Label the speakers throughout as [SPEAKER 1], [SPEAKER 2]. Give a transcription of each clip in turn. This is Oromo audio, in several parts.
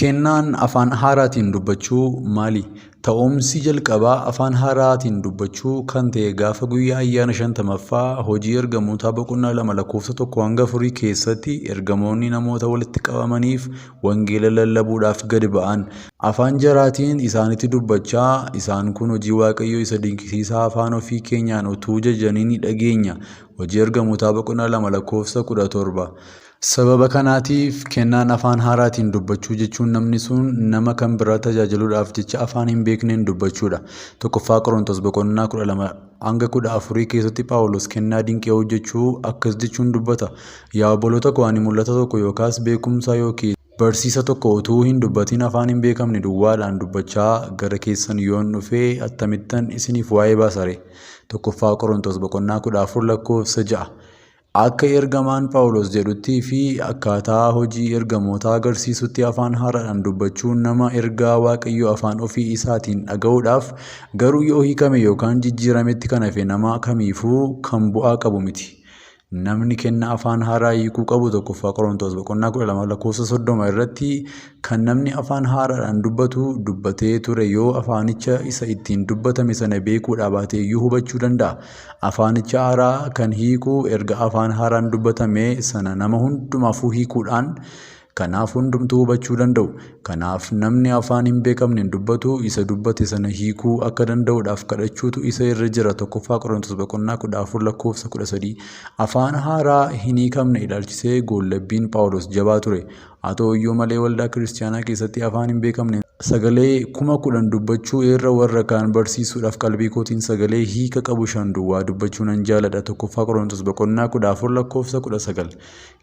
[SPEAKER 1] Kennaan afaan haaraatiin dubbachuu maali? Ta'umsi jalqabaa afaan haaraatiin dubbachuu kan ta'e gaafa guyyaa ayyaana 50ffaa Hojii Ergamootaa boqonnaa 2 lakkoofsa 1 hanga 4 keessatti ergamoonni namoota walitti qabamaniif wangeela lallabuudhaaf gad ba'an. Afaan jaraatiin isaanitti dubbachaa, isaan kun hojii Waaqayyoo isa dinqisiisaa afaan ofii keenyaan utuu jajanii ni dhageenya. Hojii Ergamootaa boqonnaa 2 lakkoofsa 17. Sababa kanaatiif, kennaan afaan haaraatiin dubbachuu jechuun namni sun nama kan biraa tajaajiluudhaaf jecha afaan hin beekneen dubbachuudha. 1ffaa Qorontos boqonnaa 12 hanga 14 keessatti Phaawulos kennaa dinqii hojjechuu akkas jechuun dubbata, Yaa obboloota ko, ani mul'ata tokko yookaas beekumsa yookiis barsiisa tokko utuu hin dubbatin afaan hin beekamne duwwaadhaan dubbachaa gara keessan yoon dhufe attamittan isiniif waa'ee baasa ree? 1ffaa Qorontos boqonnaa 14 lakkoofsa 6. Akka ergamaan Phaawulos jedhutti fi akkaataa hojii ergamootaa agarsiisutti afaan haaraadhaan dubbachuun nama ergaa Waaqayyoo afaan ofii isaatiin dhaga'uudhaaf garuu yoo hiikame yookaan jijjiirametti kan hafe nama kamiifuu kan bu'aa qabu miti. Namni kenna afaan haaraa hiikuu qabu 1ffaa Qorontos boqonnaa 12 lakkoofsa 30 irratti kan namni afaan haaraadhaan dubbatu dubbatee ture yoo afaanicha isa ittiin dubbatame sana beekuudhaa baate iyyuu hubachuu danda'a. Afaanicha haaraa kan hiiku erga afaan haaraan dubbatame sana nama hundumaafuu hiikuudhaan kanaaf hundumtuu hubachuu danda'u. Kanaaf namni afaan hin beekamneen dubbatu isa dubbate sana hiikuu akka danda'uudhaaf kadhachuutu isa irra jira 1ffaa Qorontos boqonnaa 14 lakkoofsa 13. Afaan haaraa hin hiikamne ilaalchisee goollabbiin Phaawulos jabaa ture. Haa ta'u iyyuu malee waldaa kiristiyaanaa keessatti afaan hin beekamneen sagalee 10,000 dubbachuu irra warra kaan barsiisuudhaaf qalbii kootiin sagalee hiika qabu 5 duwwaa dubbachuu nan jaaladha 1ffaa Qorontos boqonnaa 14 lakkoofsa 19.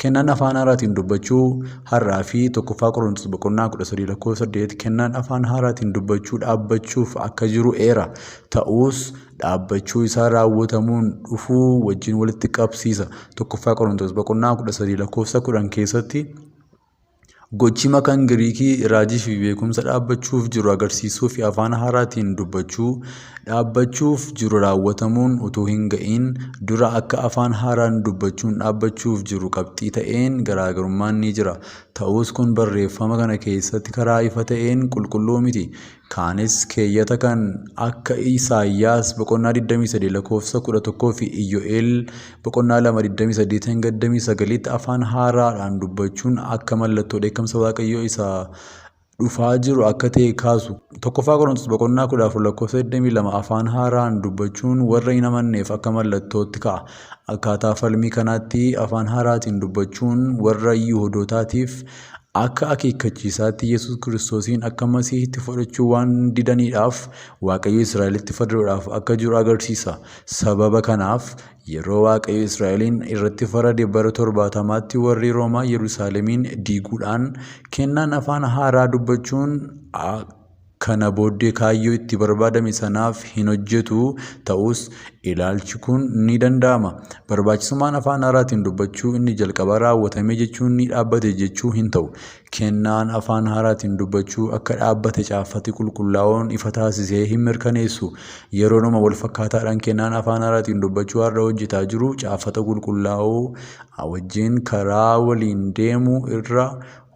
[SPEAKER 1] Kennaan afaan haaraatiin dubbachuu har'aa fi 1ffaa Qorontos boqonnaa 13 lakkoofsa 8 kennaan afaan haaraatiin dubbachuu dhaabbachuuf akka jiru eera. Ta'us dhaabbachuu isaa raawwatamuun dhufuu wajjin walitti qabsiisa. 1ffaa Qorontos boqonnaa 13 lakkoofsa 10 keessatti gochima kan Giriikii raajii fi beekumsa dhaabbachuuf jiru agarsiisuu fi afaan haaraatiin dubbachuu dhaabbachuuf jiru raawwatamuun utuu hin ga'iin dura akka afaan haaraan dubbachuun dhaabbachuuf jiru qabxii ta'een garaagarummaan ni jira. Ta'us kun barreeffama kana keessatti karaa ifa ta'een qulqulluu miti. Kaanis keeyyata kan akka Isaayyaas boqonnaa 23 lakkoofsa 11 fi Iyyo'eel boqonnaa 2 28 hanga 29tti afaan haaraadhaan dubbachuun akka mallattoo dheekkamsa Waaqayyoo isa dhufaa jiru akka ta'e kaasu. 1ffaa Qorontos boqonnaa 14 lakkoofsa 22 afaan haaraan dubbachuun warra hin amanneef akka mallattootti ka'a. Akkaataa falmii kanaatti afaan haaraatiin dubbachuun warra Yihudootaatiif Akka akeekkachiisaatti Yesuus Kiristoosiin akka Masiihitti fudhachuu waan didaniidhaaf Waaqayyo Israa'elitti faraduudhaaf akka jiru agarsiisa. Sababa kanaaf yeroo Waaqayyo Israa'eliin irratti farade bara 70tti warri Roomaa Yerusaalemiin diiguudhaan kennaan afaan haaraa dubbachuun Kana booddee kaayyoo itti barbaadame sanaaf hin hojjetu ta'us ilaalchi kun ni danda'ama. Barbaachisummaan afaan haaraatiin dubbachuu inni jalqabaa raawwatame jechuun ni dhaabbate jechuu hin ta'u. Kennaan afaan haaraatiin dubbachuu akka dhaabbate caaffati qulqullaa'oon ifa taasisee hin mirkaneessu. Yeroodhuma wal fakkaataadhaan kennaan afaan haaraatiin dubbachuu har'a hojjetaa jiru caaffata qulqullaa'oo wajjin karaa waliin deemu irra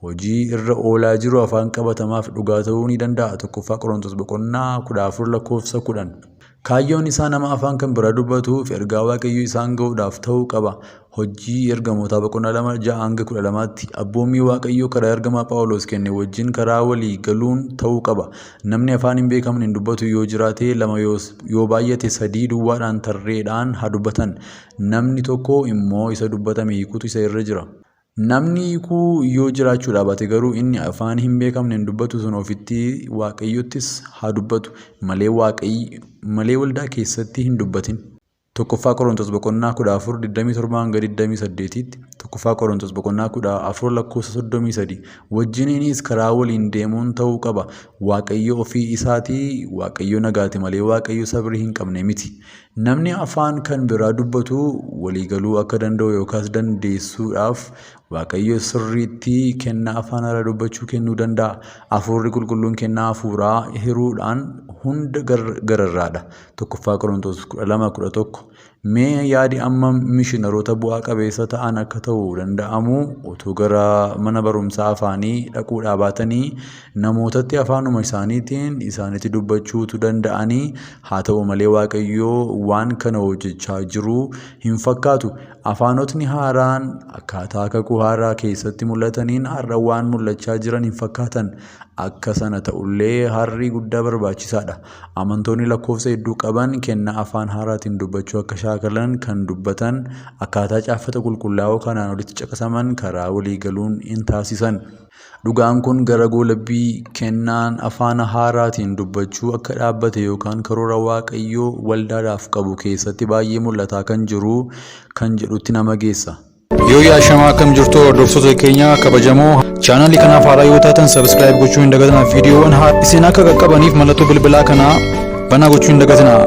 [SPEAKER 1] hojii irra oolaa jiru afaan qabatamaaf dhugaa ta'uu ni danda'a. 1ffaa Qorontos boqonnaa 14 lakkoofsa 10. Kaayyoon isaa nama afaan kan biraa dubbatuuf ergaa Waaqayyoo isaan ga'uudhaaf ta'uu qaba. Hojii Ergamootaa boqonnaa 2 6 hanga 12tti abboommii Waaqayyoo karaa ergamaa Phaawulos kenne wajjin karaa walii galuun ta'uu qaba. Namni afaan hin beekamneen dubbatu yoo jiraate lama yoo baay'ate sadii duwwaadhaan tarreedhaan haa dubbatan. Namni tokko immoo isa dubbatame hiikuutu isa irra jira. Namni hiikuu yoo jiraachuu dhaabate garuu inni afaan hin beekamneen dubbatu sun ofitti Waaqayyottis haa dubbatu malee malee waldaa keessatti hin dubbatin. 1ffaa Qorontos boqonnaa 14 27 hanga 28tti 1ffaa Qorontos boqonnaa 14 lakkoofsa 33 wajjiniinis karaa waliin deemuun ta'uu qaba. Waaqayyo ofii isaatii Waaqayyo nagaati malee Waaqayyo sabrii hin qabne miti. Namni afaan kan biraa dubbatu walii galuu akka danda'u yookaas dandeessuudhaaf Waaqayyo sirriitti kennaa afaan haaraa dubbachuu kennuu danda'a. Hafuurri qulqulluun kennaa hafuuraa hiruudhaan hunda gararraadha. 1ffaa Qorontos 12 11. Mee yaadi amma mishinaroota bu'aa qabeessa ta'an akka ta'uu danda'amu utuu gara mana barumsaa afaanii dhaquudhaa baatanii namootatti afaanuma isaaniitiin isaanitti dubbachuutu danda'anii. Haa ta'u malee, Waaqayyoo waan kana hojjechaa jiru hin fakkaatu. Afaanotni haaraan akkaataa kakuu haaraa keessatti mul'ataniin har'a waan mul'achaa jiran hin fakkaatan. Akka sana ta'ullee har'i guddaa barbaachisaadha. Amantoonni lakkoofsa hedduu qaban kennaa afaan haaraatiin dubbachuu akka shaakalan kan dubbatan akkaataa caaffata qulqullaa'oo kanaan olitti caqasaman karaa walii galuun hin taasisan. Dhugaan kun gara goolabbii kennaan afaan haaraatiin dubbachuu akka dhaabbate yookaan karoora Waaqayyoo waldaadhaaf qabu keessatti baay'ee mul'ataa kan jiru kan jedhutti nama geessa.
[SPEAKER 2] Yoo yaashamaa, akkam jirtu hordoftoota keenya kabajamoo? Chaanaalii kanaaf haaraa yoo taatan subscribe gochuu hin dagatinaa. Viidiyoowwan isin akka qaqqabaniif mallattoo bilbilaa kanaa banaa gochuu hin dagatinaa.